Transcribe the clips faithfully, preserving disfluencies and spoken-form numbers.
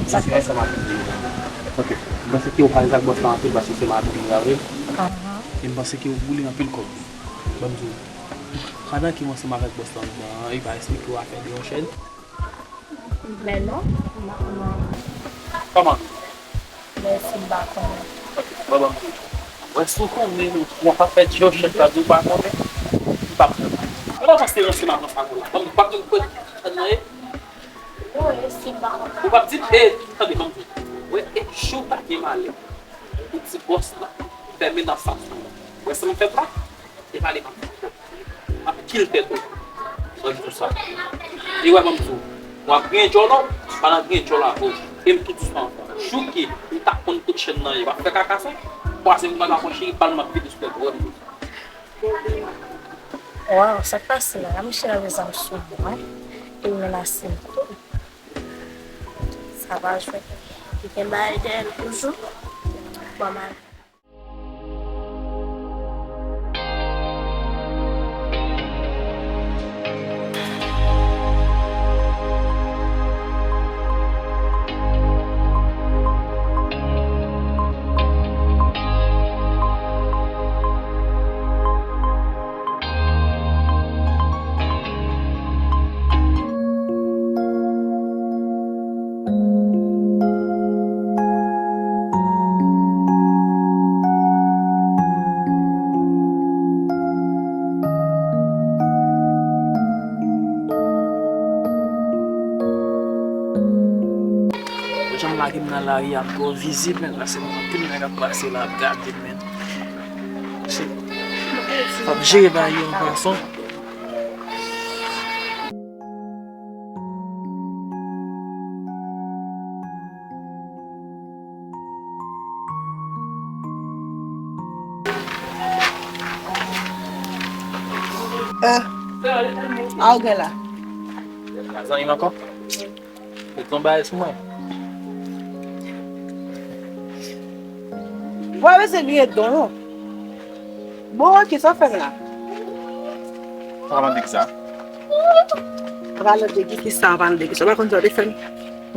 Sa k pase? Ok. M panse ke ou pale ak bòs la anpil paske se madanm li a vre. Ahan. E m panse ke ou boule anpil kòb. Ban m di w, pandan ke w ansanm avèk bòs la anndan an, li pa eksplike w afè de yon chèn? Men non, m pa konnen. Kòman? Mèsi, m pa konnen. Bon, bon. Wè, si w konnen, w ap fè di yo chèf la di w pa konnen, m p ap pran. Mwen pa panse ranse m ap ranse ak ou la. Bon, m p ap di w kwè nan ye. Mwen resi m pa konnen. Ou p ap di, e, tande, ban m di w. Wè, e jou w ta gen malè, ou di bòs la fèmen nan sas ou. Wè sa m fè la? E pale m ap, m ap kil tèt ou. Mwen di w sa. E wè, ban m di w, w ap griyen djòl ou, pa nan griyen djòl avè w. E m tou di w sa ankò. Jou ke m ta konn kote chèn nan ye, w ap fè kaka sa. Kwaze m pa ka pran cheri, bal m ap vide sou tèt ou, wè m di w sa. Waw, sa k pase la? Michel rantre zam sou mwen, e l menase m tou. Sa pa jwe. Li gen bagay dèyè l toujou. Bon, m al. Jan m lage m nan lari a twò vizib, men, paske m wè anpil nèg ap pase la ap gade m, men. Se, fòk jere bagay yo yon fason. Eh, a w gen la? Zanmi m ankò? Ou tonbe sou mwen. Ou pa bezwen griyen don non. Bon, ok, sa w fè m la? Sa pa de ki sa? Sa pa de ki sa, pa de ki sa. Ou pa konn sa w te fè m?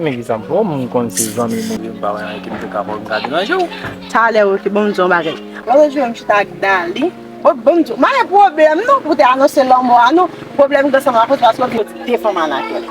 Men ki sa m fè w, m konn se zanmi m ou ye, m pa wè anyen ke m te ka fè w, m ka deranje w. Talè, ok, bon, m di w yon bagay. Lòt jou, m chita ak Dali. Bon, bon, m di w, m pa gen pwoblèm non pou te anonse lanmò a non. Pwoblèm m gen ansanm ak ou, se paske w gen de fanm anakèl.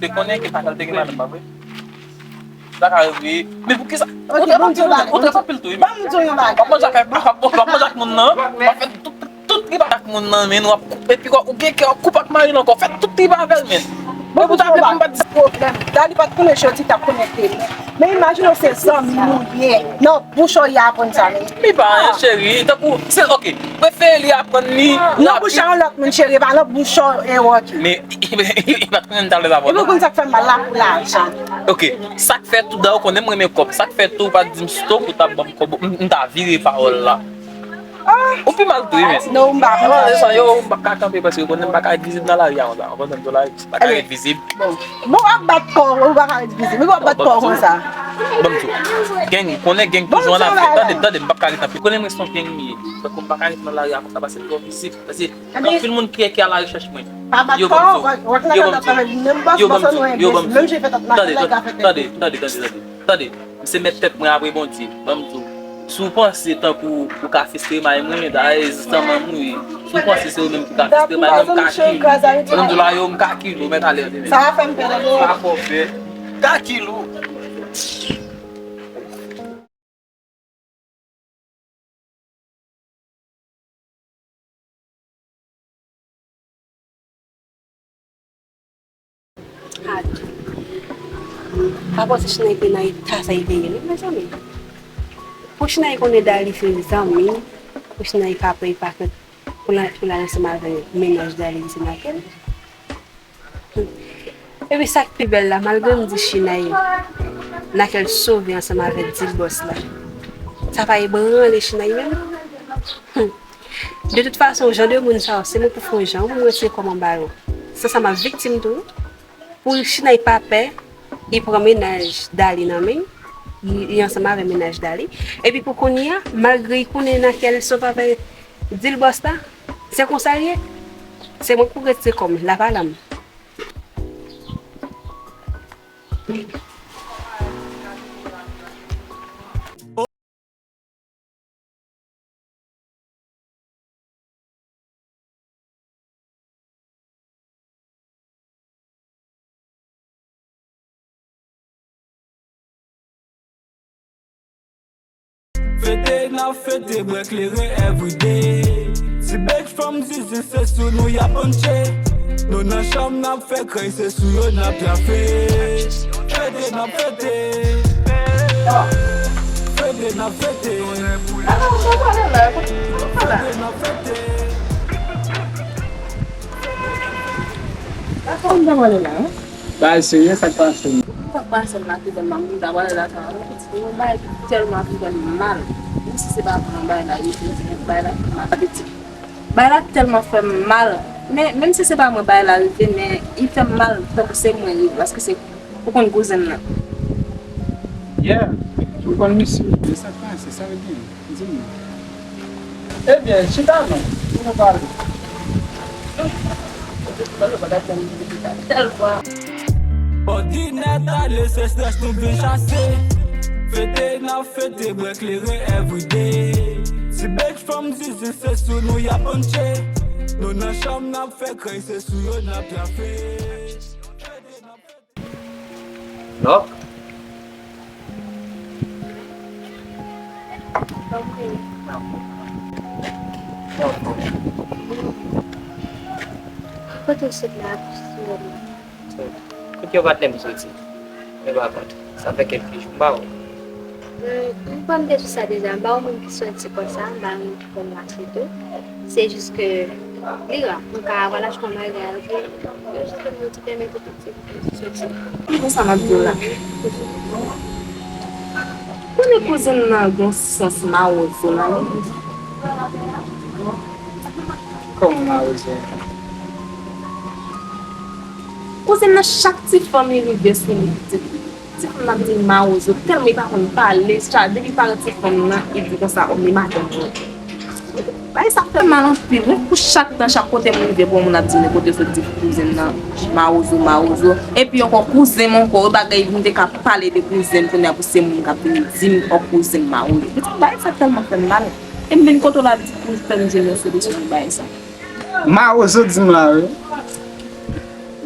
Te konnen ke Pascal te gen madanm, pa vre? Sa ka rive. Men poukisa? Ok, ou trap anpil tou, wi. Ou trap anpil tou, wi. Ban m di w yon bagay. W ap manje ak, w ap manje ak moun nan. W ap fè tout, tout trip ak moun nan, men w ap koupe, epi w gen kè w ap koupe ak mari l ankò. Fè tout trip avè l, men. Bon, men pou ta vle pou m pa t di pwoblèm. Dali pa t konnen jodi, t ap konnen demen. Men imajine w se zanmi w ye. Nan bouch w li aprann sa, men. Li pa anyen, cheri. Tankou, se, ok. Prefere li aprann li. Nan bouch a yon lòt moun, cheri, pa nan bouch w, e, ok. Men, li pa t konnen m t ap leve avè w, non. Li pa konn sa k fè m mal la pou lajan. Ok. Sa k fè tou, dayè, ou konnen m renmen kòb. Sa k fè tou, ou pa t di m stop, ou t ap ban m kòb. M, m ta vire pawòl la. Ou pi mal tou, wi, men. Non, m pa konn sa. Yo, m pa ka kanpe paske ou konnen m pa ka ret vizib nan lari a konsa. Ou konprann m, la, m pa ka ret vizib. Bon, w ap bat kò w, ou pa ka ret vizib. Ou ap bat kò w konsa. Ban m di w. Gang, ou konnen gang toujou an afè. Tande, tande, m p ap ka ret anpil. Ou konnen mwen se yon gang m ye. Tankou m pa ka ret nan lari a konsa paske m twò vizib. Paske anpil moun ki, ki a la rechèch mwen. Yo, ban m di w. Yo, ban m di w. Yo, ban m di w. Yo, ban m di w. Tande, tande, tande, tande, tande. Tande, m se mèt tèt mwen apre Bondye. Ban m di w, si w panse tankou ou ka fistire may mwen, dayè rezistan manm ou ye. Si w panse se ou menm ki ka fistire may mwen, m ka kil ou. Ban m di w la, yo, m ka kil ou, mèt ale an demen. Sa va fè m pè, tande. Sa fò fè. M ka kil ou. Adje. Pa panse Chinay te nan eta sa li te ye non, mezanmi. Pou Chinay konnen Dali se zanmi, pou Chinay pa pè pa krent pou l, pou l al ansanm avè mennaj Dali ki se Nakel. Epi sa k pi bèl la, malgre m di Chinay, Nakel sove ansanm avèk Dilbòs la. Sa pa ebranle Chinay menm? Hmm. De tout fason, jan de moun sa yo, se mwen pou fè yon jan, pou mwen retire kò m anba yo. Se sa m ap viktim tou. Pou Chinay pa pè, li pran mennaj Dali nan men, li, li ansanm avèk mennaj Dali. Epi pou kounye a, malgre li konnen Nakel sove avèk Dilbòs la, se konsa l ye. Se mwen pou retire kò m, la pa l a m. Fete n ap fete, bwè kleren everyday. Ti bèk fanm zizi, se sou nou y ap panche. Nou nan chanm n ap fè krèy, se sou yo n ap yafe. Fete n ap fete. Fete n ap fete. Fete n ap fete. Sa m ta pale la, hein? Bagay serye, sa k pase? Sa k pase m la, ki tèlman moun ta pale la, sa, yon bagay ki tèlman fè m mal. Menm si se pa pou yon bagay la, yon bagay la fè m mal. Bagay la tèlman fè m mal. Men, menm si se pa mwen bagay la rive, men li fè m mal, tankou se mwen li, paske se, ou konn kouzen m nan. Yeah, ou konn misye, men sa k pase, sa vle di. Di m. Ebyen, chita non, pou nou pale. Òdinè tale, se strès nou vin chase. Fete n ap fete, bwè kleren everyday. Ti bèk fanm zizi, se sou nou y ap panche. Nou nan chanm n ap fè krèy, se sou yo n ap yafe. Lòk. Kòman w ye? Kote w sot la, sou wòm la? Kote yon patnè m soti? Mwen pa konn. Sa fè kèlke jou m pa wè w. M pann te sou sa deja. M pa yon moun ki soti konsa. M pa yon moun ki konn mache tou. Se jis ke li ra. Mwen ka wè l achte yon bagay, epi yo jis ban m yon ti pèmèt epi ti soti. Ki konsa m ap di w la? Konnen kouzen m nan gen yon sans mawozo nan li. Kòman mawozo? Kouzen m nan, chak ti fanm li rive sou li, ti, ti fanm nan ap di l mawozo, tèlman li pa konn pale, sa, depi l parèt sou fanm nan, li di konsa, o, men madanm mwen. Bagay sa fè m mal anpil, wi, pou chak tan, chak kote m rive, pou yon moun ap di m kote sot di kouzen m nan, mawozo, mawozo. Epi ankò, kouzen m ankò, wi, bagay m te ka pale de kouzen m, kounye a pou se moun k ap vin di m, o, kouzen m mawozo. Bagay sa tèlman fè m mal. E m vin kote w la, di pou fè m jwenn yon solisyon pou bagay sa. Mawozo di m la, wi.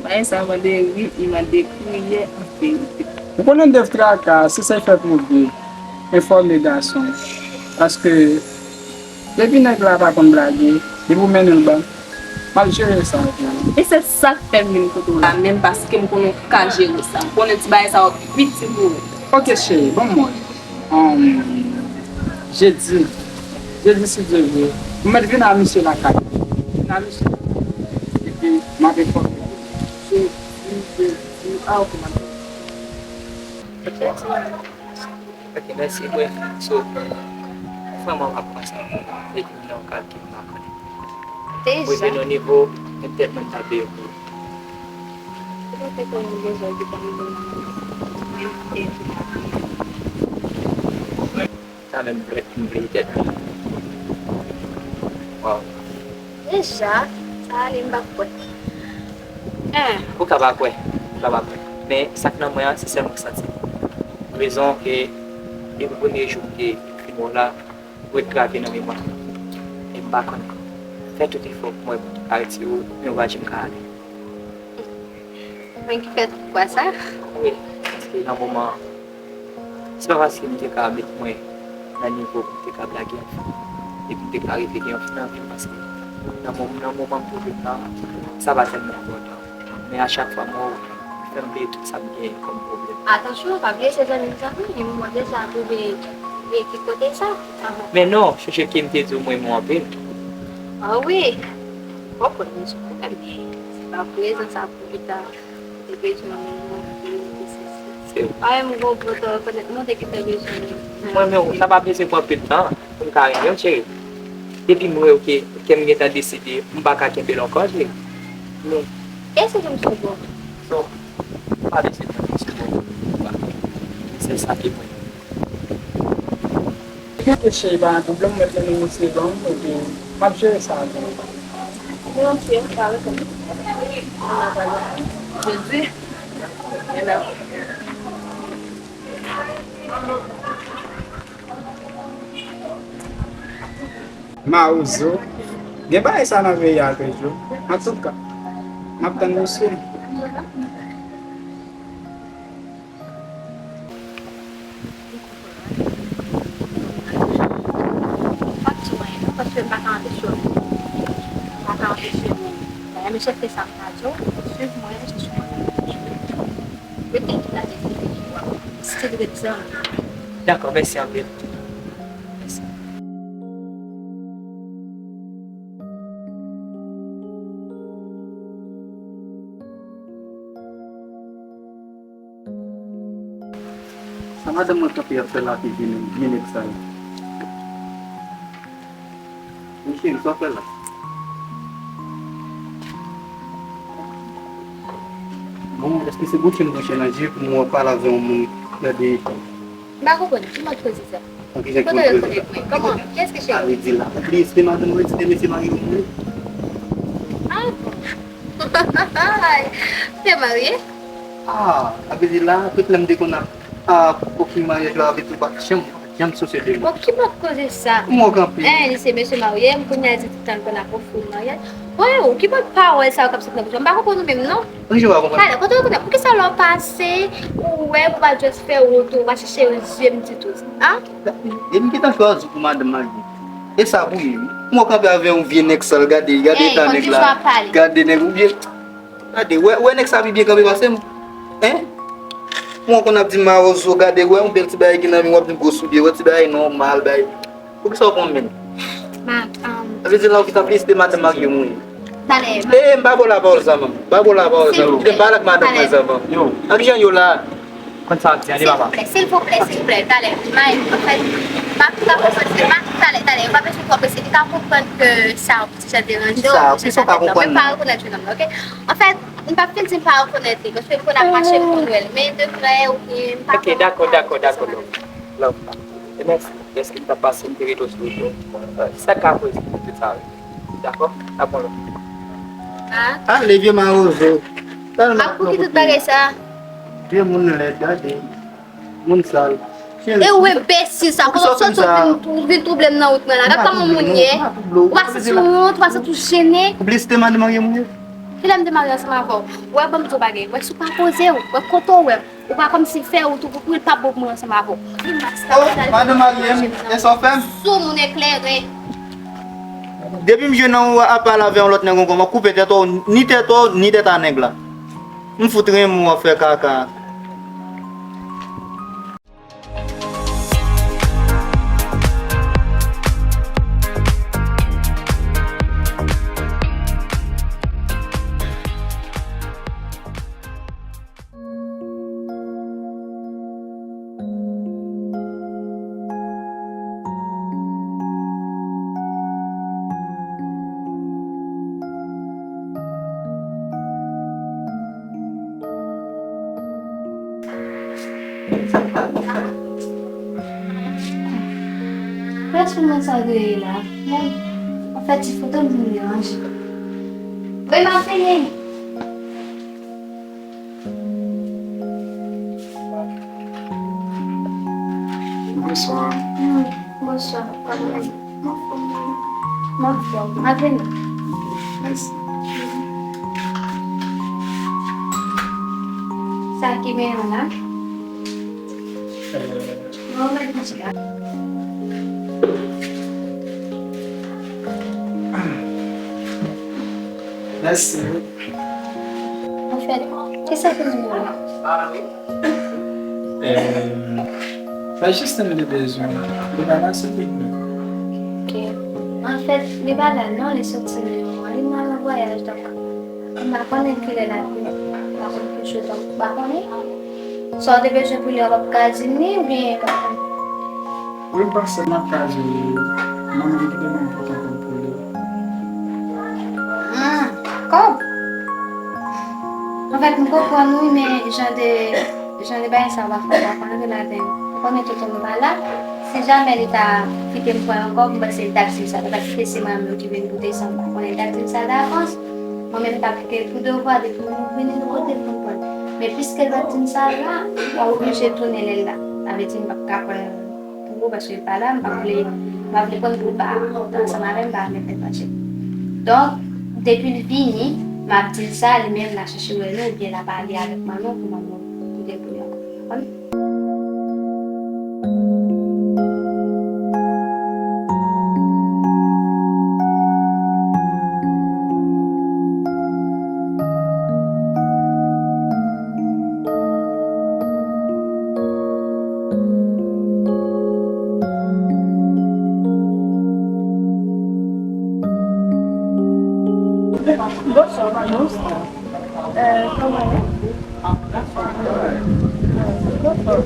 Bagay sa mande ri, li mande kriye, an verite. Ou konnen Dev Traka, se sa l fè pwouve, enfòme gason. Paske, depi nèg la pa konn blage, depi w mennen l ban, m ap jere sa avè w. E se sa k fè m vin kote w la menm, paske m konnen w ka jere sa. M konnen ti bagay sa yo piti pou ou. Ok, cheri, ban m wè. Ahn, jedi. Jedi, si Dye vle. Mwen mèt vin a misye lakay. Vin a misye lakay. Epi, m ap enfòme. Jedi, jedi. Ah, ok, m ap. Ok, mèsi, brèf. So, vrèman, m ap pran sa. Epi, m nan yon kad ki m pa konnen. Deja? Rive nan nivo, m tèt mwen tape yo. Ou pa te konnen bezwen ki ta rive nan mwen. Sa menm, m bliye tèt mwen. Waw. Deja, sa ale m pa kwè. Eh. Ou ka pa kwè, ou ka pa kwè. Men sa k nan mwen an, se sèl mwen ki santi. Rezon ke depi premye jou m te fin wè w la, ret grave nan memwa m. E m pa konn fè tout efò pou mwen ka retire w, men w pa janm ka ale. Mwen ki fè tout kwa sa? Wi, paske nan moman an, se pa paske m te ka met mwen nan nivo pou m te ka blage yon fi, epi m te ka rive gen yon fi nan vi m, paske nan mo-, nan moman m te viv la, sa pa tèlman enpòtan. Men a chak fwa m wè w, fè m bliye tout sa m gen kòm pwoblèm. Atansyon, pa bliye se zanmi m sa wi, mwen deja twouve e ki kote sa. Men non, chèche ke m te di w mwen renmen w anpil. Ah wi, w konprann m sou pwoblèm. Se pa prezan sa pou pita, m te bezwen w menm mwen pou mwen te sesi. Se vre. Pa menm gwo bò ta rekonèt mwen te gentan bezwen w. Mwen menm, sa pa bezwen pran anpil tan. Pou m ka renmen w, cheri. Depi m wè w ke kè m gentan deside, m pa ka kenbe l ankò, cheri. Men, èske ke m sou bon? Non. Pa bezwen pran sou bon. Se sa ki mwen. Gade, cheri, pa gen pwoblèm, mwen te negosye ban m, epi m ap jere sa avè w. Volontiers, pa rekonèt. Jodi, e la. Mawozo. Gen bagay sa nan peyi a toujou. Antouka, m ap tann misye. M p ap di w anyen non, paske m pa ka anpeche w. M pa ka anpeche w. Dayè, m chèche sa m ta di w, swiv mwen, chèche mwen. Yo te di la de ti fi yo a. Still ret zanmi. Dakò, mèsi anpil. Mèsi. Sa madanm mwen kanpe ap fè la ki vye nèg, vye nèg sa yo? Mon cheri, sa w fè la? Bon, èske se bouche m bouche nan je pou mwen pale avè yon moun nan de eta? M pa konprann. Ki mòd koze sa? An ki jan ki mòd koze sa? Kote w rekonèt mwen? Kòman? Kiyès ki cheri? Sa vle di la, ou bliye se te madanm mwen, se te mesye marye w mwen? Ah bon? Ou te marye? Ah, sa vle di la, tout lè m te konn ap, ap ofri maryaj la avè tou, pa t janm Janm sosyete. Bon, ki bòt koze sa? Mwen kanpe. Eh, li se mesye marye, m kounye a di tout tan l konn ap ofri l maryaj. Voye ou, ki bòt pawòl sa yo k ap sot nan bouch ou? M pa konprann ou menm, non. Ann jwe pa konprann. Talè, kote ou konnen? Poukisa lè w pase, ou wè, ou pa just fè wout ou, ou pa chèche zye m ditou? An? E m gentan chwazi pou madanm marye. E sa pou ye, wi. Mwen kanpe avè yon vye nèg sal, gade, gade eta nèg la. Gade nèg ou byen. Gade, wè, wè nèg sa pi byen kanpe pase m. Hein? Mwen konn ap di mawozo, gade, wè yon bèl ti bagay ki nan men, w ap di m gwo soulye, wè ti bagay nòmal, bagay. Poukisa w konn men? Ma, um, sa vle di la ou gentan pliste madanm marye m wi. Talè, ma. Eh, m pa ba w lapawòl sa, manman. M pa ba w lapawòl sa, manman. Kite m pale ak madanm mwen sa, manman. Yo. Ak jan yo la. Konn sa ap di, ale papa. Silvouplè, silvouplè, silvouplè, talè. May, anfèt, m ap ka konprann, se pa talè, talè, yo pa bezwen twò prese, li ka konprann ke sa yon ti jan deranje w, sa, kisa w ka konprann nan? Men pa rekonèt jenòm nan, oke? Anfèt, m p ap fin di m pa rekonèt li, paske m konn ap mache, m konn wè l, men de prè oubyen m pa... Oke, dakò, dakò, dakò, love. Love. E mèsi, dèske m t ap pase, m te rete w sou wout ou. Sa ka koze tout sa, wi. Dakò? N ap wè lòt. Ah. Ale, vye mawozo. Ak pou ki tout bagay sa? Vye moun lèd, gade. Moun sal. E ou enbesil sa, kòman w sòti ou vin, ou vin twouble m nan wout mwen la? Gad kòman moun ye. Ou pa santi w wont, ou pa santi w jennen? Ou bliye si te madanm marye m ou ye? Kilè m te marye ansanm avè w? Wè, ban m di w bagay. Wè, si w pa poze w, wè kote w wè m. Ou pa kòmsi fè wout ou pou kouri, l p ap bon pou mwen ansanm avè w. Vin basta, oh, madanm marye m, e sa w fè m? Sou moun eklere. Depi m jwenn ou ap pale avè yon lòt nèg ankò, m ap koupe tèt ou, ni tèt ou, ni tèt a nèg la. M fout renmen w ap fè kaka. Kiyès moun sa dwe ye la? Bon, anfèt, ti foto m vin deranje. Wi, m ap vini. Bonswa. Hmm, bonswa. Kòman w ye? M anfòm, wi. M anfòm. M ap vini. Mèsi. Sa ki benyen w la? Euh, non, mèt mouche la. Mèsi. Anfèt, kisa ki nou ye la? Euh, se jis mwen te bezwen. Li pa la, se li menm. Ok. Anfèt, li pa la non, li soti nan yon, li nan yon vwayaj, donk, m pa konnen kilè l ap vini. M pa konn ki jou, donk, m pa konnen. Sa w te bezwen pou li an, w p ap ka di m li, oubyen? Wi, m panse m ap ka di w li. Manman m te demann m pou t anpil pou li. Ah, kòb? Anfèt, m konprann wi, men jan de, jan de bagay sa yo pafwa, m pa konn antre ladan l. Ou konnen tonton m pa la. Si jamè li ta kite m pran yon kòb, m panse li t ap di m sa. Li pa t kite se mwen menm ki vin pou desann, m pa konnen, li t ap di m sa davans. Mwen menm, m t ap kite l pou devwa, depi m vini, nou kote l pou m pran. Men piske l pa t di m sa la, m oblije tounen lè l la. Sa vle di m p ap ka pran l pou ou, paske l pa la, m pa vle, m pa vle pran l pou l pa ansanm avè m, m pa vle fè l fache. Donk, depi l vini, m ap di l sa, li menm l a chèche wè nou, oubyen l a pale avèk manman pou manman kite l pou li ankò. Konprann? Bonswa, madam. Euh, kòman w ye? Bonswa.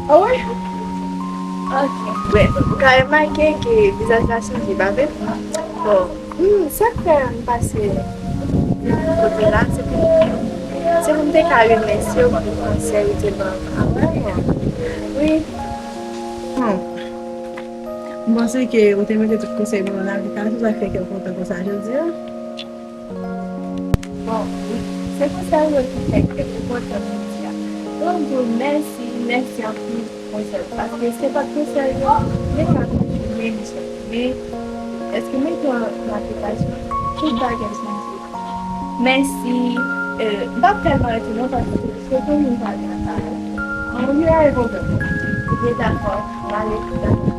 Ah wi? Ok. Bon, ou ka remake ke vizaj la chanje, pa vre? Bon, hmm, sa k fè m pase kote la, se pou, se pou m te ka remèsye w pou konsèy ou te ban m. Ah, vrèman? Wi. Hmm. M Mwen panse ke ou te mete tout konsèy mwen an aplikasyon, sa k fè ke w kontan konsa jodi a. Bon, wi. Se konsèy ou yo ki fè ke ou kontan jodi a. Donk, mèsi, mèsi anpil, konsèy. Paske se pa t konsèy yo, men pa kontinye, men èske mete an aplikasyon tout bagay chanje. Mèsi. Euh, m p ap tèlman rete non, paske se pou moun pale ansanm. An, wi, a reponn. Wi, dakò. M ale, dakò.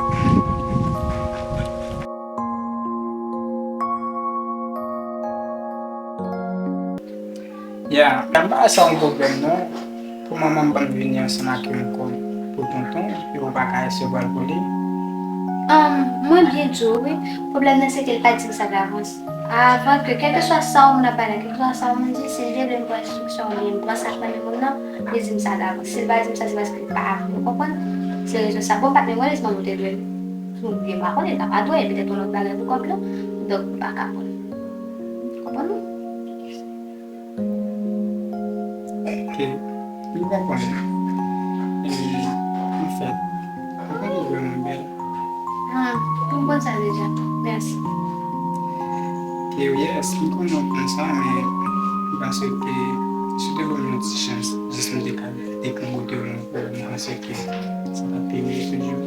Ya, m pa sa yon pwoblèm non. Pou manman m pa m vini ansanm ak yon kòb pou tonton, epi ou pa ka resevwa l pou li. Ahn, mwen byen di w, wi. Pwoblèm nan se ke l pa di m sa davans. Avan ke, kèlkeswa sa yon moun ap bay la, kèlkeswa sa yon moun di, si l te vle m pran enstriksyon oubyen m pran sa k nan men moun nan, li di m sa davans. Si l pa di m sa, se paske l pa vle, ou konprann? Se rezon sa. Bon, patnè, malezman, nou te dwe oubyen m pa konnen, ta pa dwe, petèt yon lòt bagay pou kòb la. Donk, m pa ka konnen. Konprann mwen? Ok, m konprann. E, anfèt, ou konn ou vrèman bèl. Ah, m konprann sa deja. Mèsi. E, yes, m konn ou konn sa, men m panse ke si w te ban m yon ti chans, jis m te ka dekri bote w yon pwen, m panse ke sa t ap pi meyè toujou.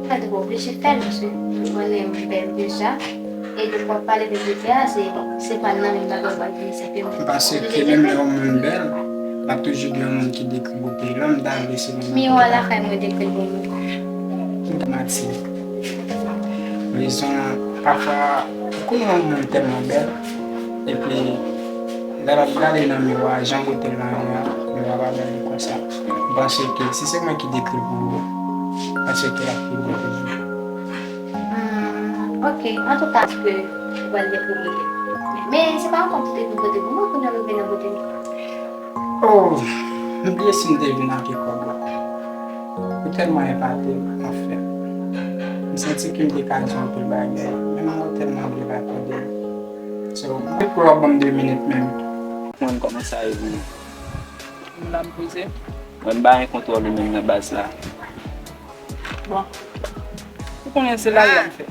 Sa te pa oblije fè l, paske m konnen m bèl deja. E lè w ap pale de bote a, se, se pa nan menm bagay w pral vini senpleman. Paske menm lè yon moun bèl, l ap toujou gen yon moun ki dekri bote l. Lè m ta vle se menm. Miwa lakay mwen dekri l pou mwen. M ta manti. Rezon, pafwa, ou konnen yon moun tèlman bèl, epi lè l ap gade nan miwa, jan bote l nan miwa, miwa pa bèl li konsa. M panse ke si se mwen ki dekri l pou ou, m panse ke l ap pi bèl toujou. Hmm, ok, antouka, ke ou pral dekri bote. Men, men se pa yon kòb ou te dekri bote pou mwen, kounye a ou vin nan bote m. Oh, m bliye si m te vin ak kòb la. Ou tèlman epate m, anfen. M santi ke m te ka di yon pil bagay, men mwen tèlman vle pa tande. So, mwen kwè w ap ban m de minit menm. Mwen kòmanse a revini. M la m poze. Mwen m pa gen kontwòl ou menm nan baz la. Bon. Ou konnen se lari a m fè.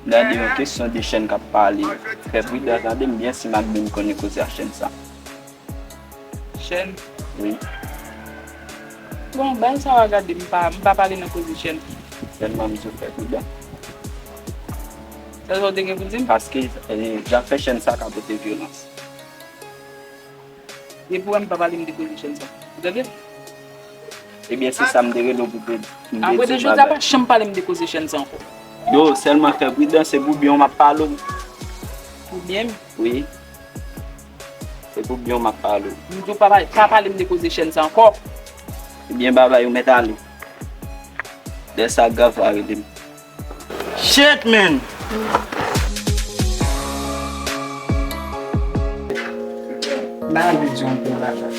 Gade yon kesyon de chèn k ap pale. Fè pridan, tande m byen si m ap byen konnen koze a chèn sa. Chèn? Wi. Bon, bay sa w a gade, m pa, m pa pale nan koze chèn. Sèlman m di w fè pridan. Sa w te gen pou di m? Paske, eh, zafè chèn sa ka pote vyolans. Depi w wè m pa pale m de koze chèn sa. Ou tande? Ebyen, se sa m te rele w pou te, m te di w. Apre de jodi a, pa janm pale m de koze chèn sa ankò. Yo, sèlman fè pridan, se pou byen w m ap pale w. Pou byen m? Wi. Se pou byen w m ap pale w. M di w pa, pa pale m de koze chèn sa ankò. Ebyen, babay, ou mèt ale. Lè sa grav, w a rele m. Shit, man! M anvi di yon pil bagay.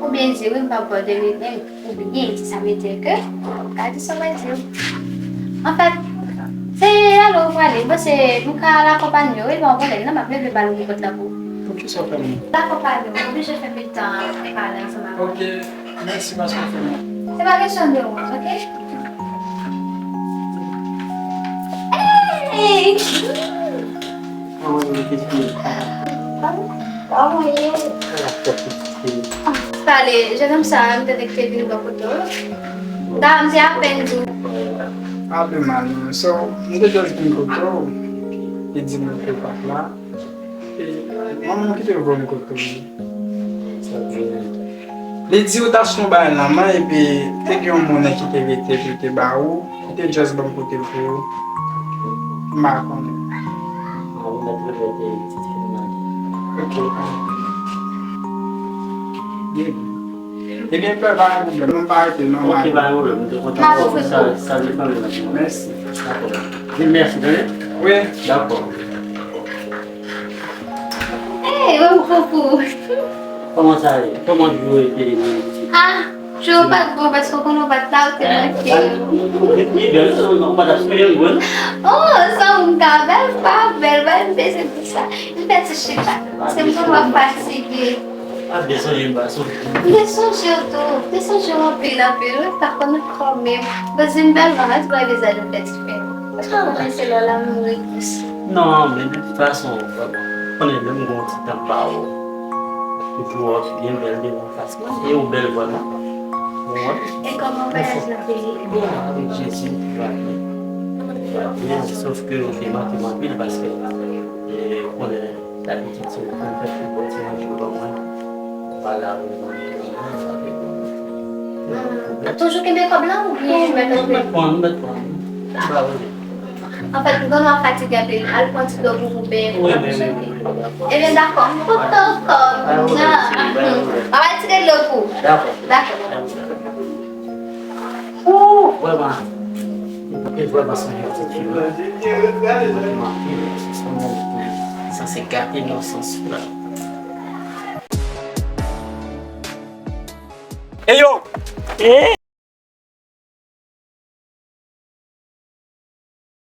Ou byen di wi, m pa pè de li menm. Ou byen di sa, veut dire que ou ka di sa w di. Anfèt, se ale ou prale, m panse nou ka al akonpanye w, wi, pa gen pwoblèm, non, m ap leve bal ou pou kont la pou ou. Poukisa w fè m? L akonpanye w, m oblije fè pil tan pale ansanm avè w. Ok, mèsi paske w fè m. Se pa kesyon de wont, ok? Hey! Kòman w ye, pitit? Kòman w ye? Pale, jennonm sa a, m tande ke te vin bò kote w. Da, m te apèn di w. Pa pi mal, non. So, m te just vin kote w. Li di m ke w pa t la. E manman w ki te voye m kote w. Li di w t ap sou yon bagay nan men, epi te gen yon monnen ki te rete pou l te ba ou, li te just ban m pote l pou ou. M pa konnen. Ok. Ebyen, pè, pa gen pwoblèm. Non, pa rete, non, pa rete. Ok, pa gen pwoblèm. M te kontan wè w. Sa, sa depann de nou. Mèsi. Dakò. Di mèsi, tande? Wi. Dakò. Hey, oh, oh, oh. Kòman sa ye? Kòman jou yo te ye nan Ayiti? Ah, jou yo pa t bon paske w konnen w pa t la, ou te manke yo. Ou te pi bèl, ou pa t ap espere yon grenn. Oh, sa moun ka bèl, pa bèl, pa m bezwen di sa. M fè ti chita. Se m konn w ap fatige. Pa bliye sonje m pa sonje. M te sonje w tou. M te sonje w anpil, anpil. Wi, m pa konn ankò menm. Vwazin bèl vwa, mèt bwè vizaj ou fè diferan. Èske w konnen se lè w la m mouri plis? Non, men de tout fason, vrèman. Konnen menm gon ti tan pa ou. Toujou w byen bèl devan fas mwen. E ou bèl vrèman. Ou wè? E kòman vwayaj nan peyi? Bon, avèk Jezi, tout va byen. Tout va byen, sof ke ou te manke m anpil paske, e, konnen dabitid se ou ki konn fè tout bon ti manje yo ban mwen. Ou pa la pou manje yo, non, sa te bon. Ou toujou kenbe kòb la oubyen ou mèt antre? Mèt pran, mèt pran. Ba ou. Anfèt, m konnen w ap fatige anpil. Al pran ti dlo pou ou benyen. Wi, wi, wi, wi. Ebyen, dakò. M kontan ankò. Pa pwoblèm, cheri, pa pwoblèm. M ap al tire dlo pou ou. Dakò. Dakò. Ooh, vrèman. Mwen vrèman sonje pitit fi mwen. Mwen te manke l anpil. Sanse gate nan sans ou la. Eyo!